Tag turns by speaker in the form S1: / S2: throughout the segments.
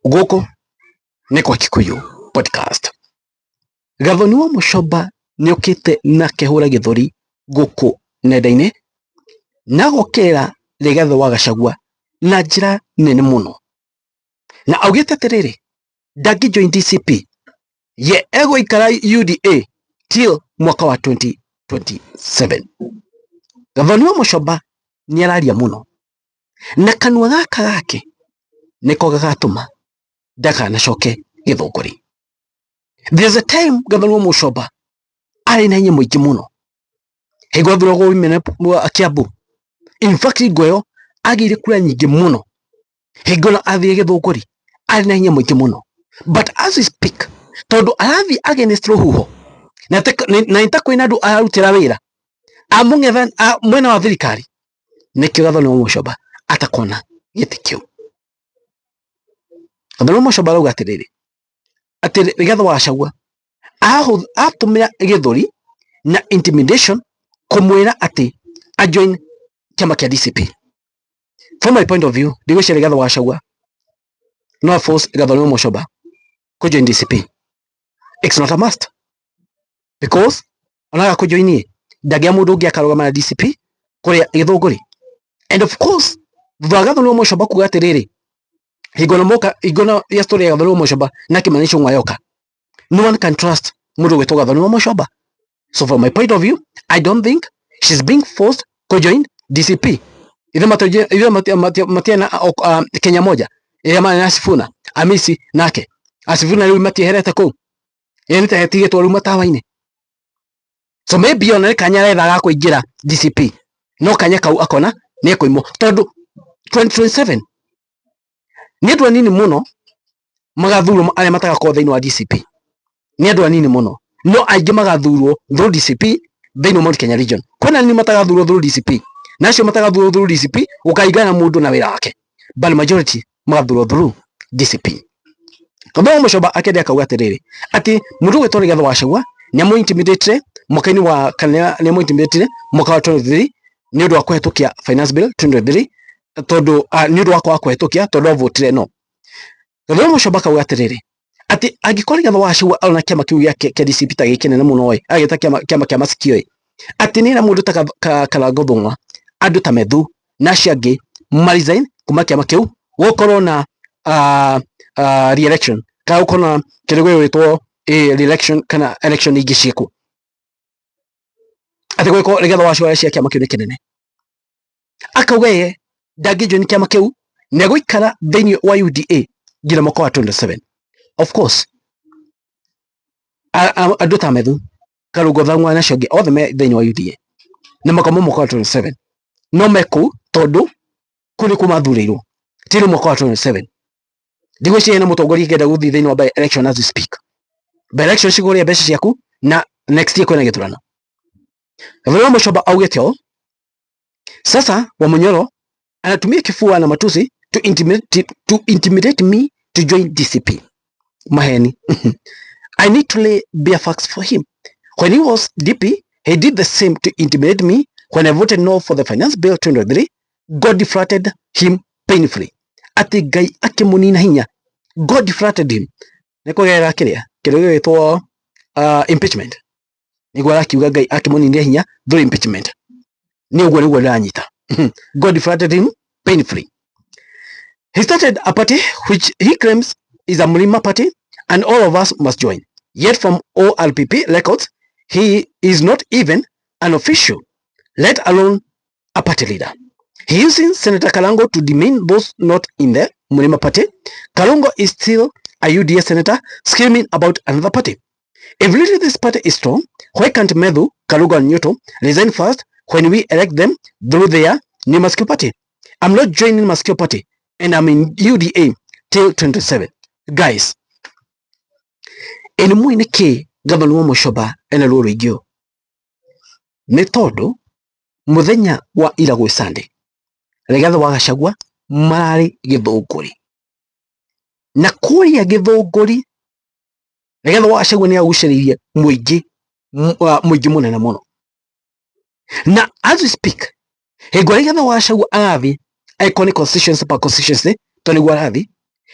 S1: Gũkũ nĩ kwa Kikuyu Podcast. Gathoni wa Mũcomba nĩ okĩte na akehũra gĩthũri gũkũ nenda-inĩ na agokĩrĩra Rigathĩ wa Gachagua na njĩra nene mũno, na augĩte atĩrĩrĩ, ndangĩ join DCP, ye egũikara UDA till mwaka wa 2027. Gathoni wa Mũcomba nĩ araria mũno na kanua gaka gake nĩko gagatũma ndakanacoke Gĩthũngũri. There's a time Gathoni wa Mũcomba arĩ na hinya mũingĩ mũno hingo athuragwo women wa Kiambu. In fact, hingo ĩyo agĩire kura nyingĩ mũno. Hingo ĩno athire Gĩthũngũri arĩ na hinya mũingĩ mũno, but as we speak, tondũ arathiĩ against rũhuho na nĩ ta kwĩna andũ ararutĩra wĩra a mwena wa thirikari, nĩkĩo Gathoni wa Mũcomba atakona gĩtĩ kĩu. Gathoni wa Mũcomba arauga atĩrĩrĩ, atĩ Rigathĩ wa Gachagua atũmĩra gĩthũri na intimidation kũmwĩra atĩ a join kĩama kĩa DCP. From my point of view, ndigwĩciria Rigathĩ wa Gachagua no force Gathoni wa Mũcomba kũ join DCP. It's not a must, because onaga kũ join ndangĩa mũndũ ũngĩ akarũgama na DCP kũrĩa Gĩthũngũri. And of course, thutha wa Gathoni wa Mũcomba kuga atĩrĩrĩ, hingo ĩno moka hingo ĩno ya story ya Gathoni wa Mũcomba na Kimani Ichung'wa yoka, no one can trust mũndũ gwĩtwo Gathoni wa Mũcomba. So from my point of view, I don't think she's being forced to join DCP. Ithe matiana Kenya moja ĩrĩa marĩ na Sifuna Amisi nake Asifuna rĩu matieherete kũu, ĩĩ nĩ ta ĩtigĩtwo rĩu matawa-inĩ. So maybe ona nĩ kanya aretha ga kũingĩra DCP, no kanya kau akona nĩ ekũimwo, tondũ 2027 nĩ andũ anini mũno magathurwo arĩa matagakorwo thĩinĩ wa DCP. Nĩ andũ anini mũno, no aingĩ magathurwo through DCP thĩinĩ wa Mount Kenya region. Kwĩna anini matagathurwo through DCP, na acio matagathurwo through DCP gũkaringana na mũndũ na wĩra wake, but majority magathurwo through DCP. Gathoni wa Mũcomba akĩendia akauga atĩrĩrĩ, atĩ mũndũ ũgwĩtwo Rigathĩ wa Gachagua nĩ amũ-intimidate mwaka-inĩ wa kana nĩ amũ-intimidate mwaka wa 23 nĩ ũndũ wa kũhetũkia Finance Bill 2023, tondũ nĩ ũndũ wa kwaga kũhetũkia tondũ avotire no. Gathoni wa Mũcomba akauga atĩrĩrĩ, atĩ angĩkorwo Rigathĩ wa Gachagua arona kĩama kĩu gĩake kĩa DCP ta gĩ kĩnene mũno ĩ, agĩta kĩama kĩa masikio ĩ, atĩ nĩ mũndũ ta Karangũ Thũng'wa, andũ ta Methu na acio angĩ ma resign kuma kĩama kĩu, gũkorwo na re-election kana gũkorwo na kĩndũ gĩgwĩtwo re-election kana election ingĩ ciĩkwo, atĩ gwĩkwo Rigathĩ wa Gachagua cia kĩama kĩu nĩ kĩnene. Akauga ye ndangĩ join kĩama kĩu, nĩ egũikara thĩinĩ wa UDA nginya mwaka wa 27. Of course, andũ ta Methu, Karungo Thang'wa na acio angĩ othe me thĩinĩ wa UDA na makauma mwaka wa 27, no me kũu tondũ kũu nĩkuo mathurĩirwo till mwaka wa 27. Ndigwĩciria hena mũtongoria ũngĩenda gũthiĩ thĩinĩ wa by election as we speak. By election cigũrĩa mbeca ciaku na next year kwĩna gĩthurano. Gathoni wa Mũcomba augĩte ũũ, sasa Wamunyoro anatumia kifua na matusi to intimidate me to join DCP. Maheni. I need to lay bare facts for him. When he was DP, he did the same to intimidate me when I voted no for the Finance Bill 2023. God deflated him painfully. Ati Ngai akĩmũnina hinya. God deflated him. Nĩ kũgerera kĩrĩa kĩndũ gĩgwĩtwo impeachment. Nĩguo arakiuga Ngai akĩmũninire hinya through impeachment. Nĩ ũguo nĩguo ndĩranyita. God deflated him painfully. He started a party which he claims is a Mlima party and all of us must join. Yet from OLPP records, he is not even an official, let alone a party leader. He using Senator Karango to demean those not in the Mlima party. Karango is still a UDA senator screaming about another party. If really this party is strong, why can't Methu, Karugo and Nyuto resign first when we elect them through their new Masikio party? I'm not joining Masikio party and I'm in UDA till 27. Guys, ĩnĩ mũĩ nĩkĩ Gathoni wa Mũcomba ena ruo rũingĩ ũũ? Nĩ tondũ mũthenya wa ira gwĩ Sunday, Rigathĩ wa Gachagua mararĩ Gĩthũngũri, na kũrĩa Gĩthũngũri Rigathĩ wa Gachagua nĩ agucĩrĩirie mũingĩ, mũingĩ mũnene mũno. Na as we speak, hingo Rigathĩ wa Gachagua arathiĩ, angĩkorwo nĩ constituency per constituency, to nĩguo arathiĩ,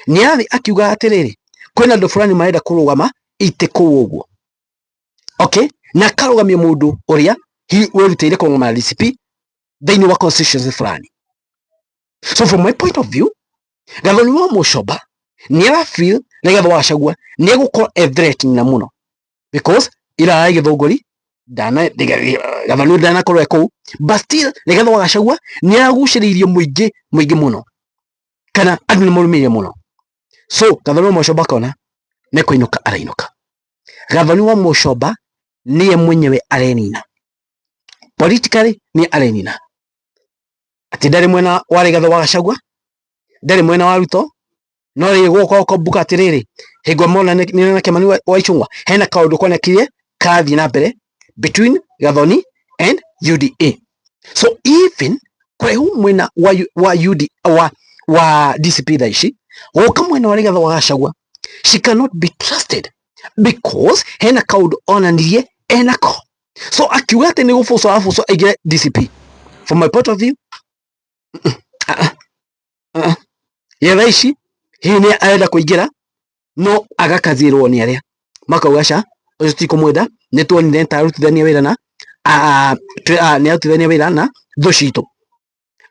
S1: Nĩ arathi akiuga atĩrĩrĩ, kwĩna andũ fulani marenda kũrũgama itĩ kũu ũguo. Okay, na akarũgamia mũndũ ũrĩa hi wĩrutĩire kũrũgama na DCP thĩinĩ wa constituency fulani. So from my point of view, Gathoni wa Muchomba nĩ ara feel Rigathi wa Gachagua nĩ egũkorwo e threat nene mũno, because ira Gĩthũngũri ndana Gathoni ndanakorwo e kũu, but still Rigathi wa Gachagua nĩ aragucĩrĩirie mũingĩ mũingĩ mũno, kana andũ nĩ marũmĩrĩire mũno. So Gathoni wa Muchomba akona nĩ kũinũka arainũka. Gathoni wa Muchomba niye mwenyewe arenina politically, nĩ arenina atĩ ndarĩ mwena wa Rigathi wa Gachagua, ndarĩ mwena wa Ruto, no rĩrĩ gũkorwo kombuka atĩrĩrĩ, hingo mona nĩ na Kimani wa Ichung'wa, hena kaũndũ konekire karathiĩ na mbere between Gathoni and UDA. So even kũraihu mwena wa UD wa DCP thaa ici gũka mwena wa Rigathi wa Gachagua, she cannot be trusted because hena kaũndũ onanirie enako. So akiuga atĩ nĩ gũbũcwo arabucwo aingĩre DCP, from my point of view, ye thaa ici hihi nĩ arenda kũingĩra, no agakazirwo nĩ arĩa makauga ca ũcio tikũmwenda, nĩ tuonire ta arutithania wĩra na nĩ arutithania wĩra na thũ citũ.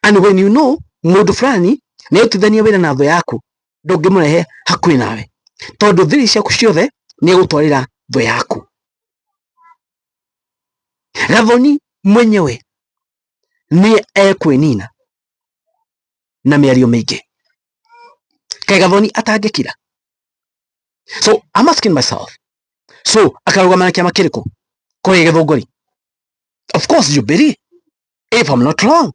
S1: And when you know mũndũ fulani nĩ arutithania wĩra na thũ yaku, ndũngĩmũrehe hakuhĩ nawe, tondũ thiri ciaku ciothe nĩ egũtwarĩra thũ yaku. Gathoni mwenyewe nĩ ekwĩnina na mĩario mĩingĩ. Kaĩ Gathoni atangĩkira? So I'm asking myself, so akarũgama na kĩama kĩrĩkũ kũrĩa Gĩthũngũri? Of course Jubilee, if I'm not wrong.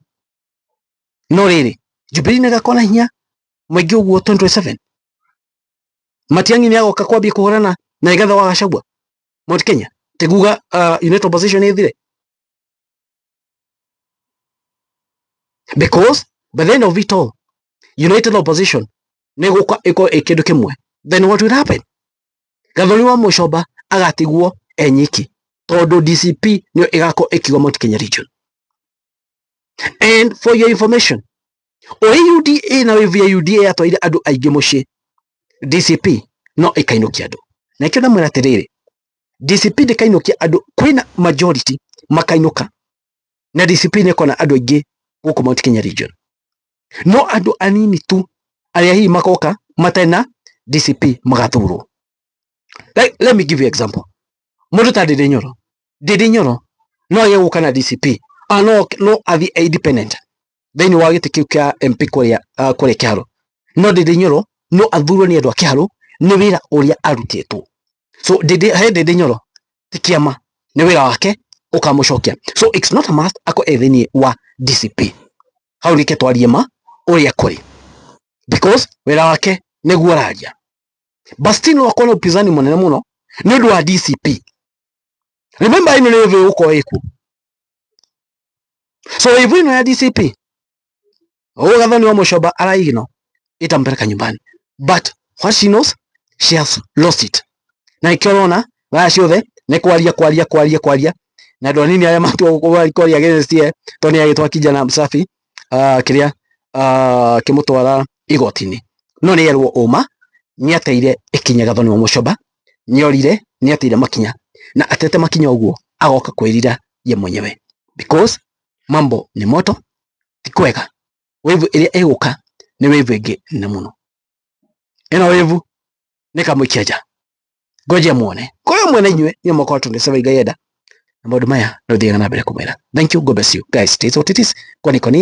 S1: No rĩrĩ, Jubilee nĩ ĩgakorwo na hinya mũingĩ ũguo 2027? Matiang'i nĩ agoka kwambia kũhũrana na Rigathi wa Gachagua Mount Kenya, tiguga united opposition ĩthire? Because by the end of it all, united opposition nĩ gũka ĩkorwo ĩ kĩndũ kĩmwe. Then what will happen? Gathoni wa Muchomba agatigwo e nyiki, tondũ DCP nĩyo ĩgakorwo ĩkiuga Mount Kenya region. And for your information, ũrĩa UDA na wave ya UDA yatwarire andũ aingĩ mũciĩ, DCP no ĩkainũkia andũ. Na ikĩo ndamwĩra atĩrĩrĩ, DCP ndĩkainũkia andũ, kwĩna majority makainũka, na DCP nĩ ĩkona andũ aingĩ gũkũ Mount Kenya region, no andũ anini tu arĩa hihi magoka matarĩ na DCP magathurwo. Like, let me give you example. Mũndũ ta Ndindi Nyoro, Ndindi Nyoro no age gũka na DCP, no athiĩ independent thĩinĩ wa gĩtĩ kĩu kĩa MP kũrĩa kũrĩa Kĩharũ. No Ndindi Nyoro no athurwo nĩ andũ a Kĩharũ nĩ wĩra ũrĩa arutĩtwo. So Ndindi, he Ndindi Nyoro ti kĩama, nĩ wĩra wake ũkamũcokia. So it's not a must ako e thĩinĩ wa DCP. Hau reke twarie ma ũrĩa kũrĩ, because wĩra wake nĩguo araria. But still no akorwo na upinzani mũnene mũno nĩ ũndũ wa DCP. Remember, ĩno nĩ wave ĩgũkorwo ĩkuo. So wave ĩno ya DCP, ũguo Gathoni wa Muchomba araigino itampeleka nyumbani, but what she knows, she has lost it. Na ikĩo ũrona thaa ciothe nĩ kwaria kwaria kwaria kwaria, na andũ anini arĩa matua kwaria against ye, tondũ nĩ agĩtwa kijana msafi kĩrĩa kĩmũtwara igoti-inĩ. No nĩ erwo ũma nĩ ateire ikinya. Gathoni wa Muchomba nĩ orire, nĩ ateire makinya, na atete makinya ũguo agoka kwĩrira ye mwenyewe, because mambo ni moto, ti kwega. Wave ĩrĩa ĩgũka nĩ wave ĩngĩ nene mũno. Ĩno wave nĩ kamũikia nja. Ngojea muone kũrĩa mwena inyuĩ nĩ mwaka wa 27 Ngai enda, na maũndũ maya no thiaga na mbere kũmwĩra. Thank you, God bless you guys. It is what it is. Kwani kwa nini?